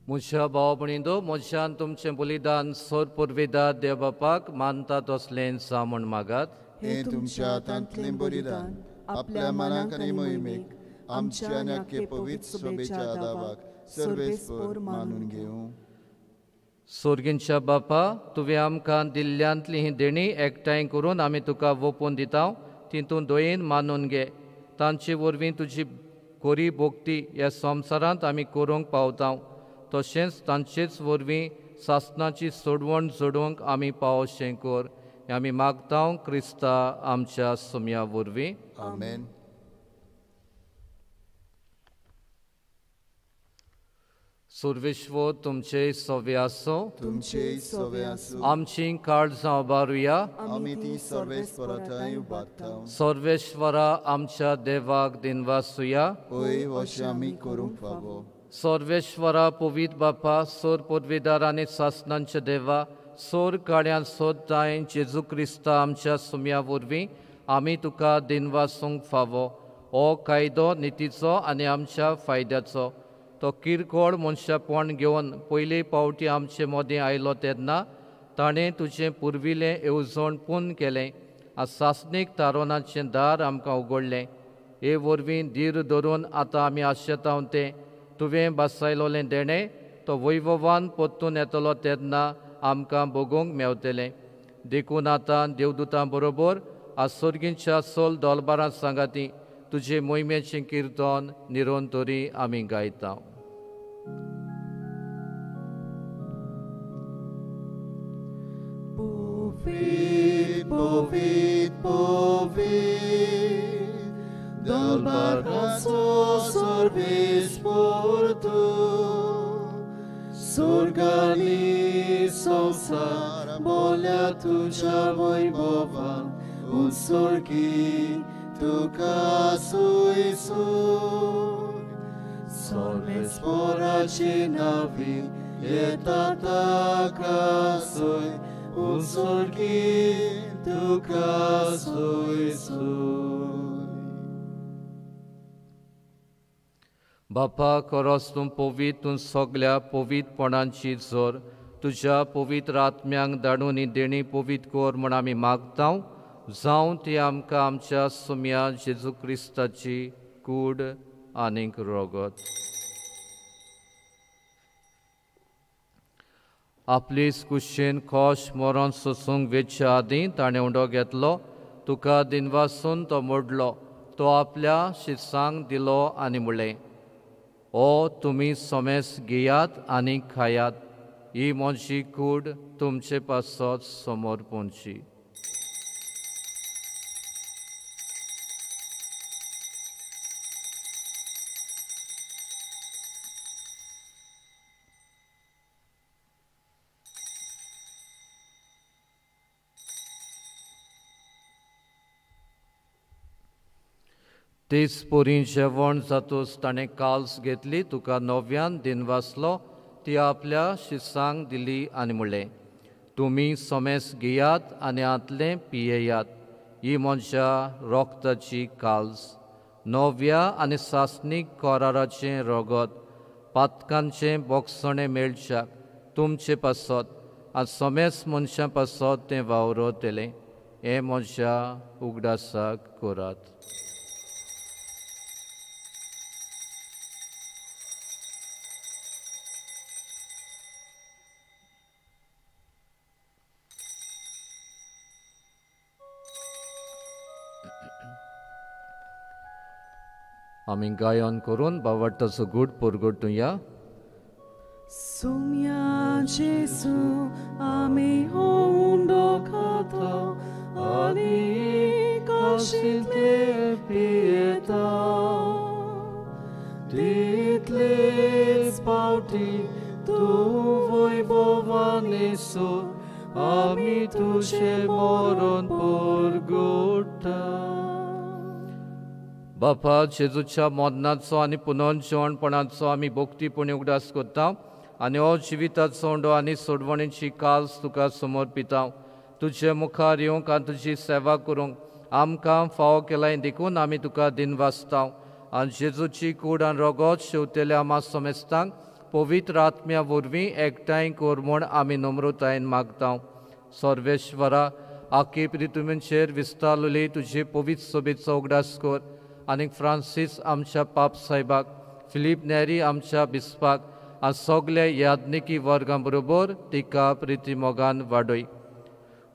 म्हज्या भाव भयणींनो, म्हज्यान तुमचें बलिदान सोर पुर्विदा देव बापाक मानता तसलें जावं म्हूण मागात. हें तुमच्या हातांतलें बलिदान आपल्या मनाक आनी मोहिमेक आमच्या आनी आख्खे पवित्र सभेच्या दावाक सर्वेस्पर मानून घेवं. सोर्गींच्या बापा, तुवें आमकां दिल्ल्यांतली ही देणी एकठांय करून आमी तुका वोपून दिता, ती तूं दयेन मानून घे. तांचे वरवीं तुजी कोरी भोक्ती ह्या संवसारांत आमी करूंक पावता, तशेंच तांचेच वरवीं सासणाची सोडवण जोडूंक आमी पावशें कर. हें आमी मागता क्रिस्ता आमच्या सोम्या वरवीं. आमेन. सर्वेश्वर तुमचे सवे आसूं. तुमचे सवे आसूं. आमची काळजां उबारुया. आमी ती सर्वेस्परा उबारता. सर्वेश्वरा आमच्या देवाक दिनवासुया. हय, अशें आमी करूंक फावो. सर्वेश्वरा पवित्र बापा, सोर पदवीदार आनी सासणांच्या देवा, सोर काळ्यान सोदताय जेजू क्रिस्ता आमच्या सुम्या वरवीं आमी तुका दिनवासूंक फावो. हो कायदो नितीचो आनी आमच्या फायद्याचो. तो किरकोळ मनशापण घेवन पयले पावटी आमचे मदीं आयलो तेन्ना ताणें तुजें पुर्विल्लें येवजण पूर्ण केलें आनी सासणीक तारोनाचें दार आमकां उगडलें. हे वरवीं धीर धरून आतां आमी आशेता तें तुवें बसायलोलें देणें तो वैभवान परतून येतलो तेन्ना आमकां भोगूंक मेवतलें. देखून आतां देवदूतां बरोबर आसोर्गींच्या सोल दोलबारां सांगाती तुजे मोहिमेचें किर्तन निरंतरी आमी गायता. Povit, povit, povit, dal barcazo sorbis portu, sorgani samsar bolja tuja vojvovan, un sorgi tuka sui sui, solves poraci navi, etata kasui, un sorgi tuka sui sui. बापा, खरोच तूं पवित्र, तूं सगल्या पवित्रपणांची जोर तुज्या पवित्र आत्म्यांक धाडून ही देणी पवित्र कर म्हूण आमी मागता. जावं ती आमकां आमच्या सुम्या जेजू क्रिस्ताची कूड आनीक रगत. आपली कुशेन खोश मरण सोसूंक वेच्या आदीं ताणें उंडो घेतलो, तुका दिनवासून तो मोडलो, तो आपल्या शिसांक दिलो आनी म्हणलें, ओ तुमी सोमेस घेयात आनी खायात, ही म्हजी कूड तुमचे पासत समोर पोंची. तेच परी जेवण जातूच ताणें काल्स घेतली, तुका नव्यान दिनवासलो, ती आपल्या शिसांक दिली आनी म्हणलें, तुमी समेस घेयात आनी हांतलें पियेयात. ही म्हज्या रोगताची काल्स, नव्या आनी सासणीक कराराचें रगत, पातकांचें बोगसणें मेळच्याक तुमचे पासत आनी समेस मनशां पासत तें वावरतलें. हें म्हज्या उगडासाक करात. आमी गायन करून बावडटाचो गूट परगटुया. सुम्या जेसू आमी उंडो खाता आनी काशींतले पियेता, तितलेच पावटी तूं वैभवान आमी तुजें मरण परगट्टा. बापा, जेजूच्या मरणाचो आनी पुनर्जिवणपणाचो आमी भक्तीपणी उगडास करता आनी हो जिविताचो उंडो आनी सोडवणेची काल्स तुका समर्पिता. तुजे मुखार येवंक आनी तुजी सेवा करूंक आमकां फावो केलाय देखून आमी तुका दिनवासता. आनी जेजूची कूड आनी रगत शेवतेल्या आमा समेस्तांक पवित्र आत्म्या वरवीं एकठांय कर म्हूण आमी नम्रतायेन मागता. सर्वेश्वरा, आखी प्रितुमीचेर विस्तारलेली तुजी पवित्र सोबेचो उगडास कर आनी फ्रांसीस आमच्या पाप साहेबाक, फिलीप नेरी आमच्या बिस्पाक आनी सगल्या याज्ञिकी वर्गां बरोबर तिका प्रिती मोगान वाडय.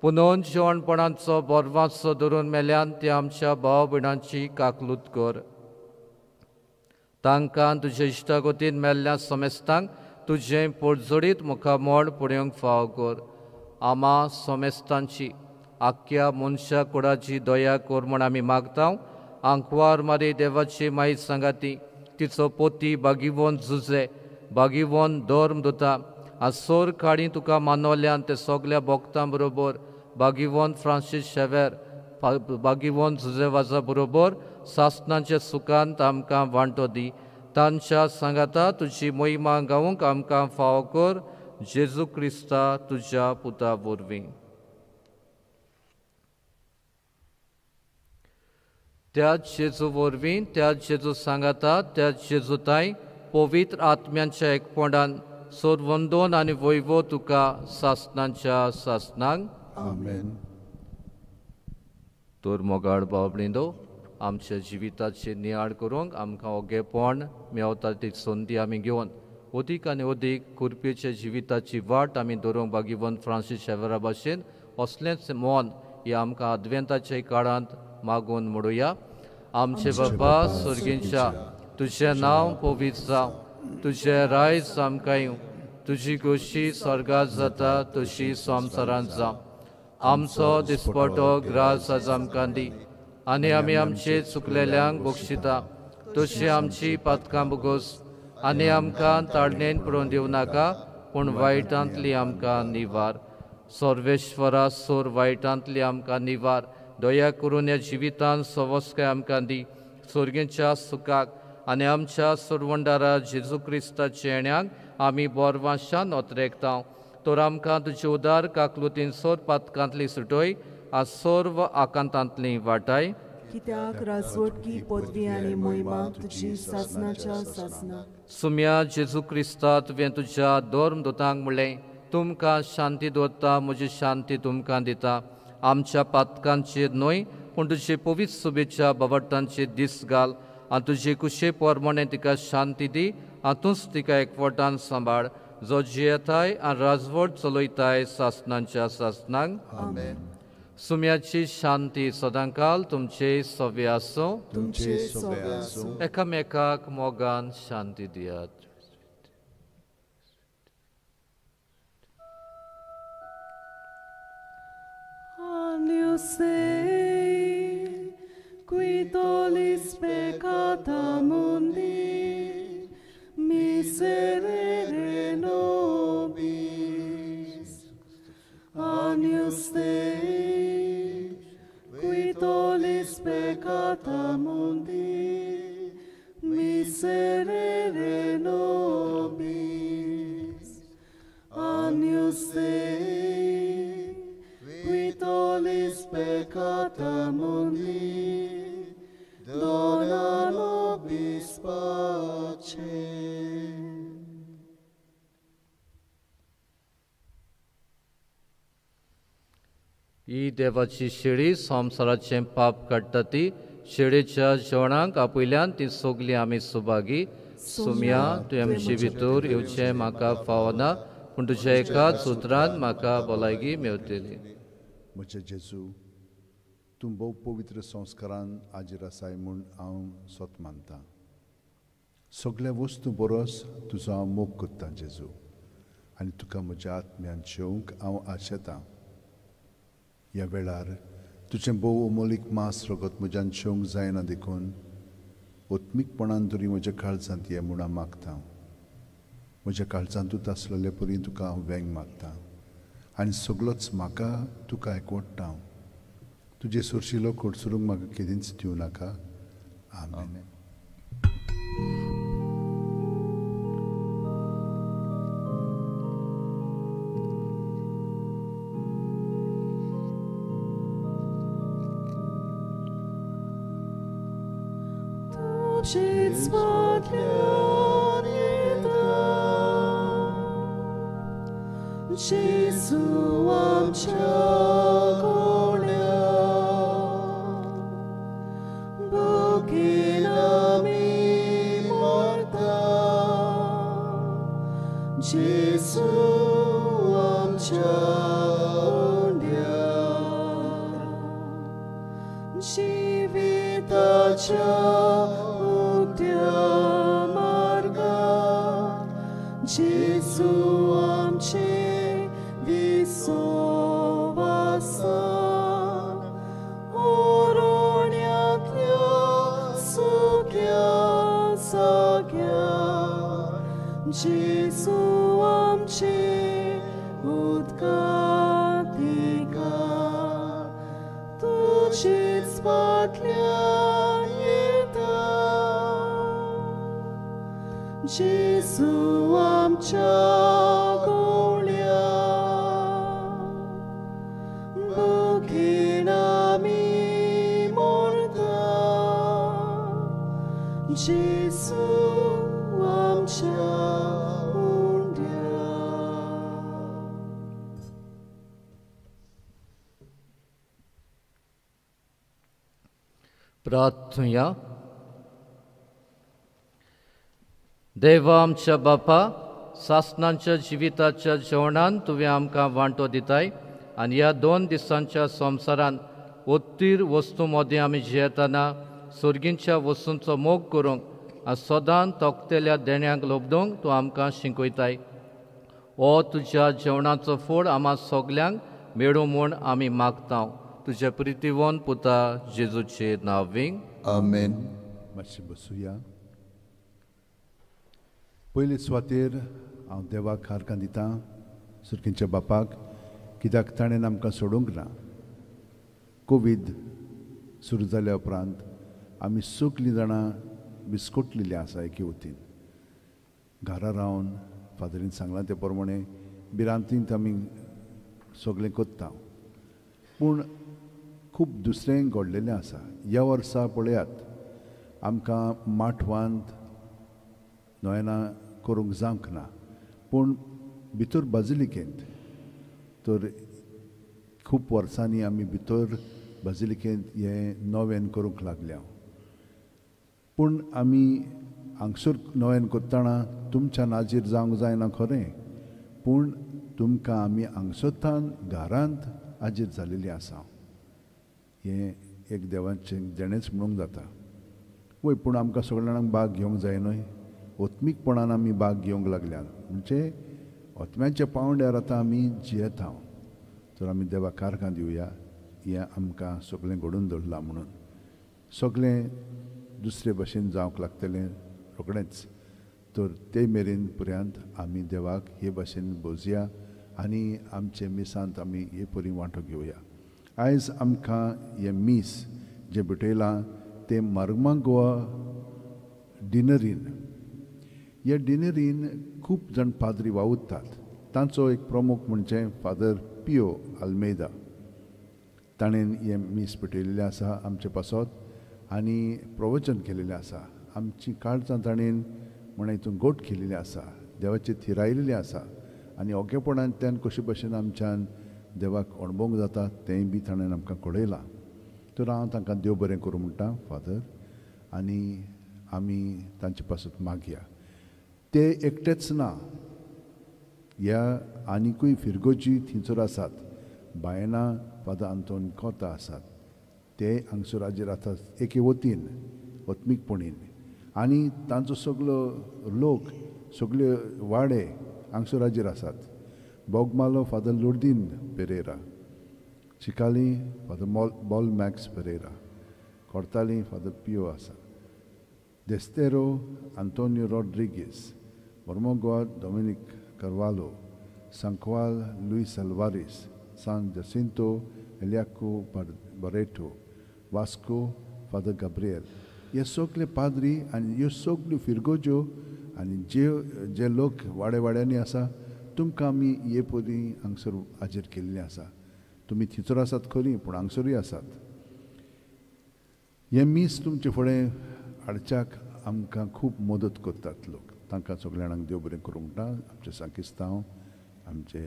पुनोन जिवणपणाचो बरवाचो धरून मेल्यान ती आमच्या भाव भयणांची काकलूत कर. तांकां तुजे इश्टागतीन मेल्ल्या समेस्तांक तुजें पोटजोडीत मुखामळ पळोवंक फावो कर. आमा समेस्तांची आख्ख्या मनशा कुडाची दया कर म्हूण आमी मागता. आंकवार मारी देवाची माई सांगाती, तिचो पोती बागिवोन जुजे, बागिवोन धर्म दुता आनी सोर काडी तुका मानवल्यान ते सगल्या भक्तां बरोबर बागिवोन फ्रांसीस शेवेर, बागिवोन जुजे वाजा बरोबर सासणाच्या सुखांत आमकां वांटो दी. तांच्या सांगाता तुजी मोहिमा गावंक आमकां फावो कर, जेजू क्रिस्ता तुज्या पुता वरवीं. त्याच जेजू वरवीं, त्याच जेजू सांगाता, त्याच जेजू ताय पवित्र आत्म्यांच्या एकपणान सोरवंदोन आनी वैभव तुका सासणाच्या सासणांक. आमेन. तर मोगाळ बाबडींदो, आमच्या जिविताचे नियाळ करूंक आमकां ओगेपण मेवता ती संदी आमी घेवन अदीक आनी अदीक कुरपेच्या जिविताची वाट आमी दवरूंक बागिवन फ्रांसीस शेवरा भाशेन असलेंच मन हे आमकां आदवेंताच्या काळांत मागून म्हणुया. आमचे बाबा सर्गींच्या, तुजें नांव पवित्र जावं, तुजें रायज आमकां येवं, तुजी गोशी स्वर्गांत जाता तशी संवसारांत जावं. आमचो दिसपटो ग्रास आज आमकां दी आनी आमी आमचे चुकलेल्यांक बक्षिता तशी आमची पातकां बोगोस आनी आमकां ताळणेन पडोवन दिवं नाका, पूण वायटांतली आमकां निवार. सर्वेश्वरा, सोर वायटांतली आमकां निवार. दया करून ह्या जिवितान सवस्काय आमकां दी, सर्गेच्या सुखाक आनी आमच्या सोडवणदारा जेजू क्रिस्ताच्या येण्याक आमी बोरवाशान ओतरेकता. तर आमकां तुजे उदार काकलुतीन सोर पातकांतली सुटय आनी सर्व आकांतांतली वाटाय. कित्याक राजवटकी पदवी आनी मोहिमा तुजी सासणाच्या सासणाक. सुम्या जेजू क्रिस्ता, तुवें तुज्या धर्म दुतांक म्हणलें, तुमकां शांती दवरता, म्हजी शांती तुमकां दिता. आमच्या पातकांचेर न्हय पूण तुजे पवित्र सुबेच्या बावटांचेर दीस घाल आनी तुजे कुशे प्रमाणे तिका शांती दी आनी तूंच तिका एकवटान सांबाळ, जो जियेताय आनी राजवट चलयताय सासणाच्या सासणांक. आमेन. सुम्याची शांती सदांकाल तुमचे सवे आसूं. तुमचे सवे आसूं. एकामेकाक मोगान शांती दियात. Agnus Dei, qui tollis peccata mundi, miserere nobis. Agnus Dei, qui tollis peccata mundi, Mater mundi, dona nobis pacem. ही देवाची शेळी संवसाराचें पाप काडटा ती शेळेच्या जेवणाक आपयल्यान ती सगळीं आमी सुभागी. सुम्या तुवें आमचे भितर येवचें म्हाका फावना, पूण तुज्या एकाच उतरान म्हाका भलायकी मेवतली. म्हजे जेजू, तूं भोव पवित्र संस्कारान हाजीर आसाय म्हूण हांव सत मानतां. सगळ्या वस्तू बरोस तुजो हांव मोग करतां जेजू, आनी तुका म्हज्या आत्म्यान शेवंक हांव आशेतां. ह्या वेळार तुजें भोव अमोलीक मांस रगत म्हज्यान शेवंक जायना देखून आत्मीकपणान तरी म्हज्या काळजांत ये म्हूण हांव मागतां. म्हज्या काळजांतूच आसलेले परी तुका हांव वेंग मागतां आनी सगळोच म्हाका तुका एकवडटा. तुजे सोरशिलो कडसरूंक म्हाका केदींच दिवं नाका. आमेन. Tuđic patljam jeda, Jesu amća golja, Bogina mi morta, Jesu amća ondja, Živitaća Jesu amche visovasa, Oronyatya sukya sakya, Jesu amche utkatika, Tuđic patlja jeta, Jesu amcha golja, Bogina mi morta, Jesu amcha undja. प्रार्थुया. देवा आमच्या बापा, सासनांच्या जिविताच्या जेवणान तुवें आमकां वांटो दिताय आनी ह्या 2 दिसांच्या संवसारान उत्तीर वस्तू मदीं आमी जियेतना सर्गींच्या वस्तूंचो मोग करूंक आनी सदां तोखतेल्या देण्यांक लोबदूंक तूं आमकां शिकयताय. हो तुज्या जेवणाचो फोड आमा सगल्यांक मेळूं म्हूण आमी मागता. तुज्या प्रितीवन पुता जेजूचे नांवींग आमेन. मातशें बसुया. पयले सुवातेर हांव देवाक हारकां दितां, सुरकींच्या बापाक, कित्याक ताणें आमकां सोडूंक ना. कोवीड सुरू जाल्या उपरांत आमी सगळीं जाणां बिस्कोटलेलीं आसा एके वतीन. घरा रावन फादरीन सांगलां ते प्रमाणे भिरांतींत आमी सगळें करता, पूण खूब दुसरें घडलेलें आसा. ह्या वर्सा पळयात, आमकां माठवांत नोयना करूंक जावंक ना, पूण भितर बाजिलिकेंत तर खूब वर्सांनी आमी भितर बाजिलिकेंत हें नोवेन करूंक लागल्या. पूण आमी हांगसर नोवेन करतना तुमच्या नाजीर जावंक जायना खरें, पूण तुमकां आमी हांगसरतान घरांत हाजीर जालेली आसा. हें एक देवाचें देणेंच म्हणूंक जाता. वय, पूण आमकां सगळ्या जाणांक भाग घेवंक जाय न्हय. आत्मीकपणान आमी भाग घेवंक लागल्यात, म्हणजे आत्म्याच्या पांवड्यार आतां आमी जियेता. तर आमी देवाक कारकां दिवया, हें आमकां सगळें घडून दवरलां म्हणून. सगळें दुसरे भशेन जावंक लागतलें रोखडेंच, तर ते मेरेन पर्यंत आमी देवाक हे भशेन भोजया आनी आमचे मिसांत आमी हे परी वांटो घेवया. आयज आमकां हें मीस जें भेटयलां तें मार्मागोवा डिनरीन. ह्या डिनरीन खूब जाण पाद्री वावुरतात. तांचो एक प्रमुख म्हणजे फादर पियो आल्मेदा. ताणें हें मीस पेटयलेलें आसा आमचे पासत आनी प्रवचन केलेलें आसा. आमची काळजां ताणें म्हण हितून गोट केलेलें आसा, देवाचें थिरायलेलें आसा आनी ओगेपणांतल्यान कशे भशेन आमच्यान देवाक अणभवंक जाता तेंय बी ताणें आमकां कळयलां. तर हांव तांकां देव बरें करूं म्हणटा फादर, आनी आमी तांचे पासत मागया. ते एकटेच ना, ह्या आनिकूय फिरगोजी थंयसर आसात. बायना फादर आंतोन कोता आसात, ते हांगसर हाजेर आसात एके वतीन आत्मीकपणीन, आनी तांचो सगलो लोक सगळे वाडे हांगसर हाजेर आसात. Bogmalo father Lourdin Pereira, Chicalim father Bol Max Pereira, Cortalim father Pio आसा, Desterro Antonio Rodrigues, Mormugao Dominic Carvalho, Sancoale Luis Alvares, San Jacinto Eliaco Barreto, Vasco father Gabriel. हे सगळे पाद्री आनी ह्यो सगल्यो फिरगोज्यो आनी जे जे लोक वाडे वाड्यांनी आसा तुमकां आमी हे पयलीं हांगसर हाजीर केल्लें आसा. तुमी थंयसर आसात खरी, पूण हांगसरूय आसात. हें मीस तुमचे फुडें हाडच्याक आमकां खूब मदत करतात लोक. तांकां सगल्या जाणांक देव बरें करूं म्हणटा. आमचें सांकिस्तांव, आमचे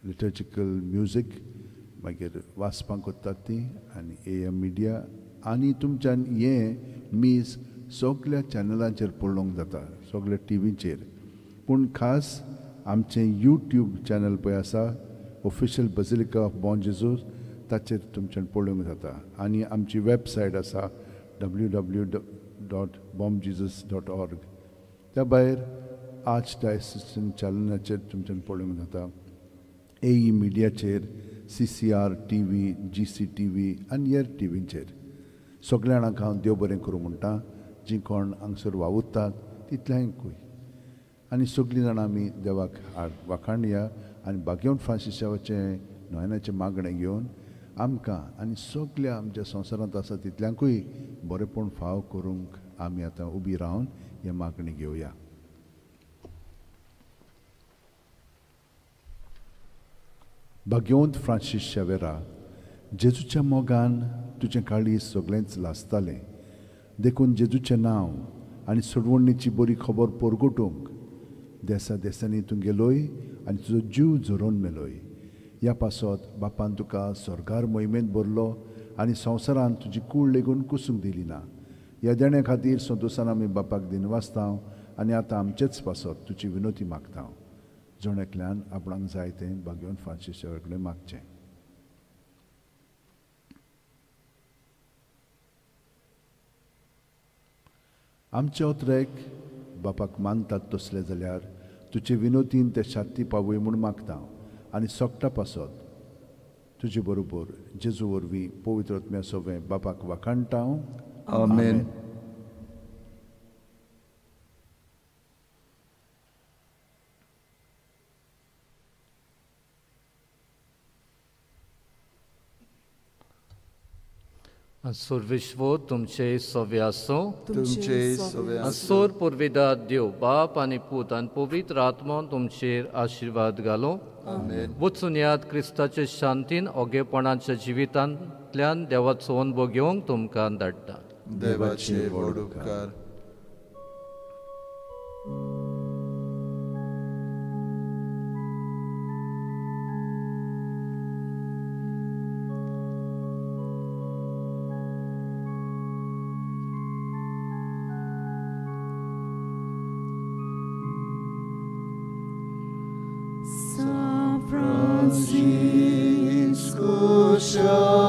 लिटर्जिकल म्युजीक मागीर वाचपाक करतात ती, आनी AM media, आनी तुमच्यान हें मीस सगल्या चॅनलांचेर पळोवंक जाता, सगल्या टीव्हीचेर. पूण खास आमचें यूट्यूब चॅनल पळय आसा, official basilica of Bom Jesus, ताचेर तुमच्यान पळोवंक जाता. आनी आमची वेबसायट आसा www.bomjesus.org. त्या भायर आर्च डायसिसन चॅनलाचेर तुमच्यान पळोवंक जाता, AE मिडियाचेर, CCR TV, GCTV आनी हेर टीव्हींचेर. सगल्या जाणांक हांव देव बरें करूं म्हणटा, जीं कोण हांगसर वावुरतात तितल्यांकूय. आनी सगळीं जाणां आमी देवाक वाखाणया आनी भाग्यवंत फ्रांसिसाचें नोयनाचें मागणें घेवन आमकां आनी सगल्या आमच्या संवसारांत आसा तितल्यांकूय बरेंपण फाव करूंक आमी आतां उबी रावन हें मागणें घेवया. भाग्यवंत फ्रांसीस शावेरा, जेजूच्या मोगान तुजें काळीज सगळेंच लासतालें, देखून जेजूचें नांव आनी सोडवणीची बरी खबर परगटूंक देसा देसांनी तूं गेलोय आनी तुजो जीव झरोवन मेलोय. ह्या पासत बापान तुका स्वर्गार मोहिमेंत भरलो आनी संवसारान तुजी कूळ लेगून कुसूंक दिली ना. ह्या देण्या खातीर संतोशान आमी बापाक दिनवासता आनी आतां आमचेच पासत तुजी विनोती मागता. जण एकल्यान आपणाक जाय तें भाग्यवंत फ्रांसीस कडेन मागचें. आमचे ओत्रेक बापाक मानतात तसले जाल्यार तुजे विनोतीन ते शांती पावय म्हूण मागता आनी सोकटा पासत तुजे बरोबर जेजू वरवीं पवित्र आत्म्या सोवें बापाक वाखाणटा. आमेन. सर्वेश्वर तुमचे सवे आसूं, तुमचे सवे आसूं. सोर पुर्विदा देव बाप आनी पूत आनी पवित्र आत्मो तुमचेर आशिर्वाद घालूं. वचून याद क्रिस्ताचे शांतीन ओगेपणाच्या जिवितांतल्यान देवाचो अनुभव घेवंक तुमकां धाडटा. देवाचे व्हड उपकार. Francisco Xavier.